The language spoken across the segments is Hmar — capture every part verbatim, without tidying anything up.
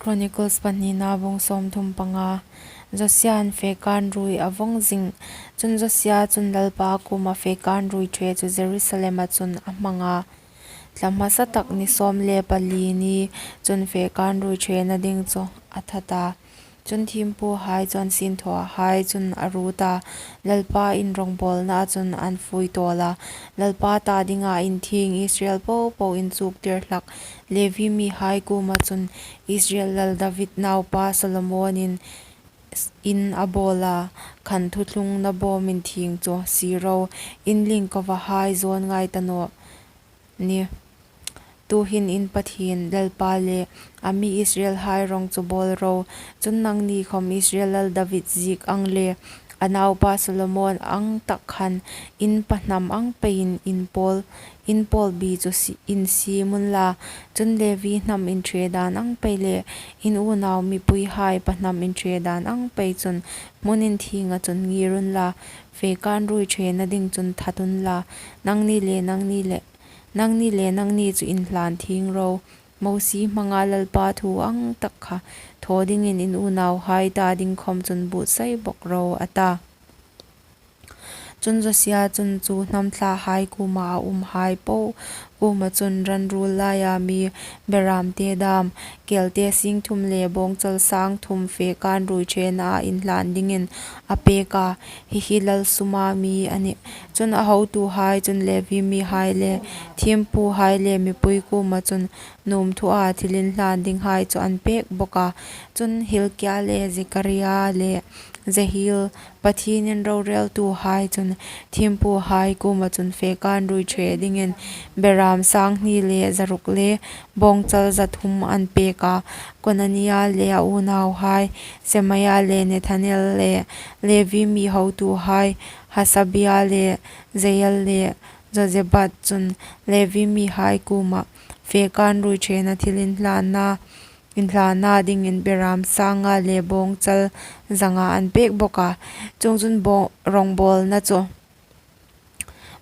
Chronicles pahnina bung sawmthum panga. Josian fekan rui a vawng zing. Chun Josia chun Lalpa kuoma fekan rui ṭhe chu Jerusalema chun a hmang a. Thla hmasa tak ni sawm le pali ni chun fekan rui ṭhena ding chu a that a. Chun thiempuhai chu an sinthawhai chun a ruot a, Lalpa in rawngbawlnaa chun an fui tawl a. Lalpa ta dinga inthieng Israel popo inchuktir hlak Levi mihai kuoma chun Israel lal David naupa Solomonin in a bawl a, khan thuthlung na bawm inthieng chu sie ro, in lingkova hai zawn ngai ta naw ni. Tuhin in Pathien Lalpa le a mi Israelhai rawng chu bawl ro. Chun nangni khom Israel lal David ziek ang le a naupa Solomon ang tak khan in pa hnam ang peiin in pawl, in pawlbi chu si-, in siem unla. Chun Levi hnam inṭhe dan ang pei le in unau mipuihai pa hnam inṭhe dan ang pei chun hmun inthienga chun ngir unla, fekan rui ṭhena ding chun that unla, nangni le nangni le nangni le nangni chu inhlan thieng ro. Mosie hmanga Lalpa thu ang tak kha thaw dingin in unauhai ta ding khom chun buotsai bawk ro, a ta. Chun Josia chun chu hnam thlahai kuoma a umhai po kuoma chun ran ruol laia mi beramte dam, kelte sing thum le bawngchal sang thum fekan rui ṭhenaa inhlan dingin a pek a, hi hi lal suma mi a nih. Chun a hotuhai chun Levi mihai le thiempuhai le mipui kuoma chun nuom thua thilinhlan dinghai chu an pek bawk a. Chun Hilkia le Zekaria le Jehiel, Pathienin roreltuhai chun thiempuhai kuoma chun fekan rui ṭhe dingin beram sang hni le zaruk le bawngchal za thum an pek a. Konania le a unauhai, Semaia le Nethanel le Levi mi hotuhai, Hasabia le Jeiel le Jozabad chun Levi mihai kuoma fekan rui ṭhena thilinhlanna, inhlanna dingin beram sanga le bawngchal zanga an pek bawk a. Chuongchun baw-, rawngbawlna chu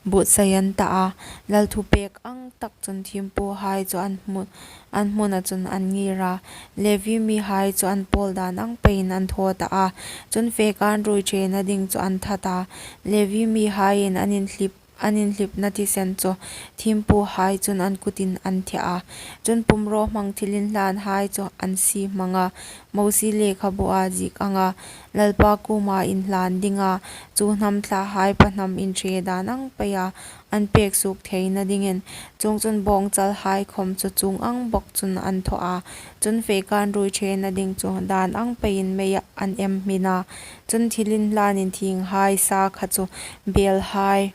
buotsai an ta a, lal thupek ang tak chun thiempuhai chu an hmu-, an hmuna chun an ngir a. Levi mihai chu an pawl dan ang peiin an thaw ta a. Chun fekan rui ṭhena ding chu an that a. Levi mihaiin an inhlip, an inhlipna thisen chu thiempuhai chun an kutin an theh a. Chun pumrawhmang thilinhlanhai chu an sie hmang a, Mosie lekhabua ziek anga Lalpa kuoma inhlan dinga chu hnam thlahai pa hnam inṭhe dan ang peia an pek suok theina dingin. Chuongchun bawngchalhai khom chu chuong ang bawk chun an thaw a. Chun fekan rui ṭhena ding chu dan ang peiin meia an em hmin a. Chun thilinhlan inthienghai sa kha chu belhai,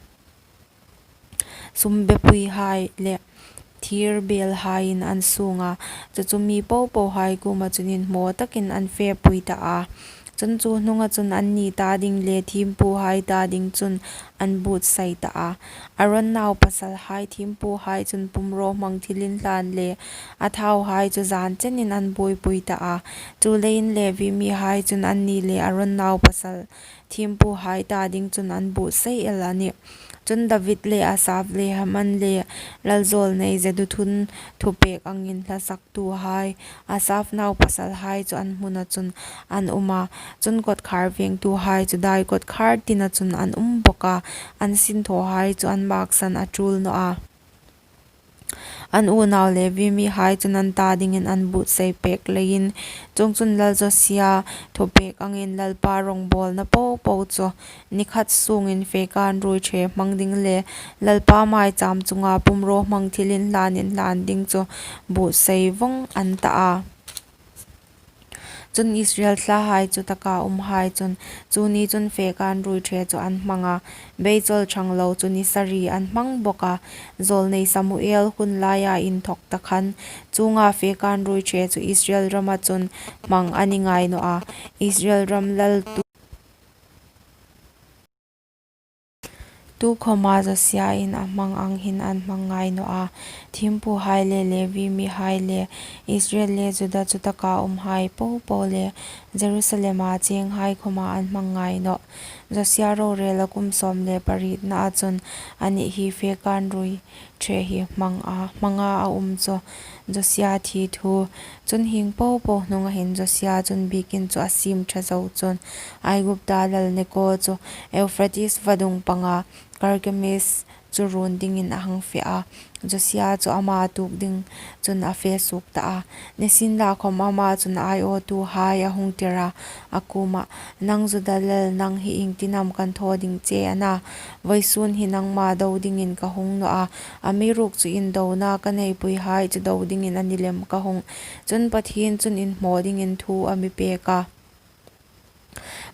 sumbepuihai le thir belhaiin an sung a, chu chu mi popohai kuoma chun inhmaw takin an fepui ta a. Chun chu hnunga chun anni ta ding le thiempuhai ta ding chun an buotsai ta a. Aron naupasalhai thiempuhai chun pumrawhmang thilinhlan le a thauhai chu zan chenin an buoipui ta a. Chuleiin Levi mihai chun anni le Aron naupasal thiempuhai ta ding chun an buotsai el a nih. Chun David le Asaf le Heman le lal zawlnei Jeduthun thupek angin hlasaktuhai, Asaf naupasalhai chu an hmuna chun an um a. Chun kawtkhar vengtuhai chu dai kawtkhar tina chun an um bawk a, an sinthawhai chu an maksan a ṭul naw a. An unau Levi mihai chun an ta dingin an buotsai pek leiin, chuongchun lal Josia thupek angin Lalpa rawngbawlna popo chu ni khat sungin fekan rui ṭhe hmang ding le Lalpa maicham chunga pumrawhmang thilinhlan inhlan ding chu buotsai vawng an ta a. Chun Israel thlahai chu taka umhai chun, chu ni chun fekan rui ṭhe chu an hmang a, beichawl ṭhang lo chu ni sari an hmang bawk a. Zawlnei Samuel hun laia inthawk ta khan, chunga fekan rui ṭhe chu Israel rama chun hmang a ni ngai naw a. Israel ram lal tu Tukhawma Josiain a hmang ang hin an hmang ngai naw a, thiempuhai le Levi mihai le Israel le Juda chu taka umhai popo le Jerusalema chenghai khawma an hmang ngai nawh. Josia rorela kum sawm le parietnaa chun a nih hi fekan rui ṭhe hi hmang a, hmanga a um chu Josia thi thu. Chun hieng po po hnunga hin Josia chun biekin chu a siem ṭha zo chun Aigupta lal Neko chu Euphrates vadung panga Karkemis chu run dingin a hang fe a. Josia chu ama tuok ding chun a fe suok ta a. Nisienlakhom ama chun aiawtuhai a hung tir a, a kuomah, "Nang Juda lal, nang hi iengtin am kan thaw ding che a na? Vawisun hi nangma do dingin ka hung naw a, amiruokchu indona ka neipuihai chu do dingin a ni lem ka hung. Chun Pathien chun inhmaw dingin thu a mi pek a,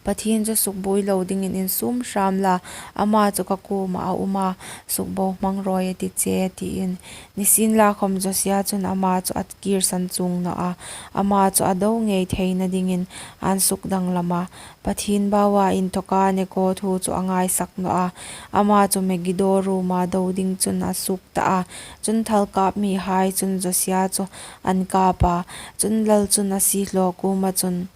Pathien chu sukbuoi lo dingin insum hram la, ama chu ka kuomah a um a, sukbo hmang rawi a ti che," tiin. Nisienlakhom Josia chun ama chu a kir san chuong naw a, ama chu a do ngei theina dingin an sukdanglam a. Pathien baua inthoka Neko thu chu a ngaisak naw a, ama chu Megiddo ruoma do ding chun a suok ta a. Chun thalkap mihai chun Josia chu an kap a. Chun lal chun a siehlaw kuoma chun,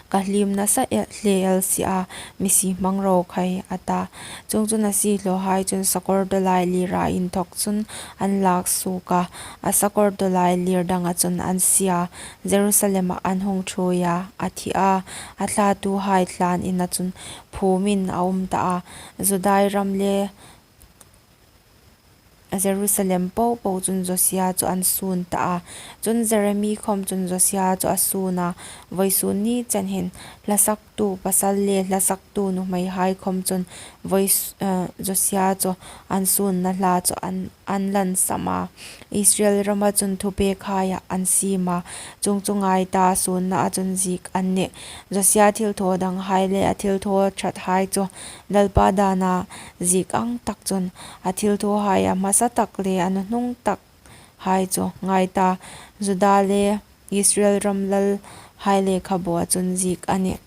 "Ka hliem nasa el, hle el si a, mi sie hmang ro khai," a ta. Chuongchun a siehlawhai chun sakawr tawlai lira inthok chun an lak suok a, a sakawr tawlai lir danga chun an sie a, Jerusalema an hung ṭhuoi a, a thi a, a thlatuhai thlan ina chun phumin a um ta a. Judai ram le Jerusalem po po chun Josia chu an sun ta a. Chun Jeremi khom chun Josia chu a sun a, vawisun ni chen hin hlasaktu pasal le hlasaktu nuhmeihai khom chun voi, eh, Josia chu an sunna hla chu an, an lansam a. Israel rama chun thupekhaia an siem a, chuong chu ngai ta, sunna a chun ziek an nih. Josia thilthaw danghai le a thilthaw ṭhathai chu Lalpa dana ziek ang tak chun a thilthawhai a hmasa tak le a nuhnung tak hai chu ngai ta, Juda le Israel ram lalhai lekhabua chun ziek a nih.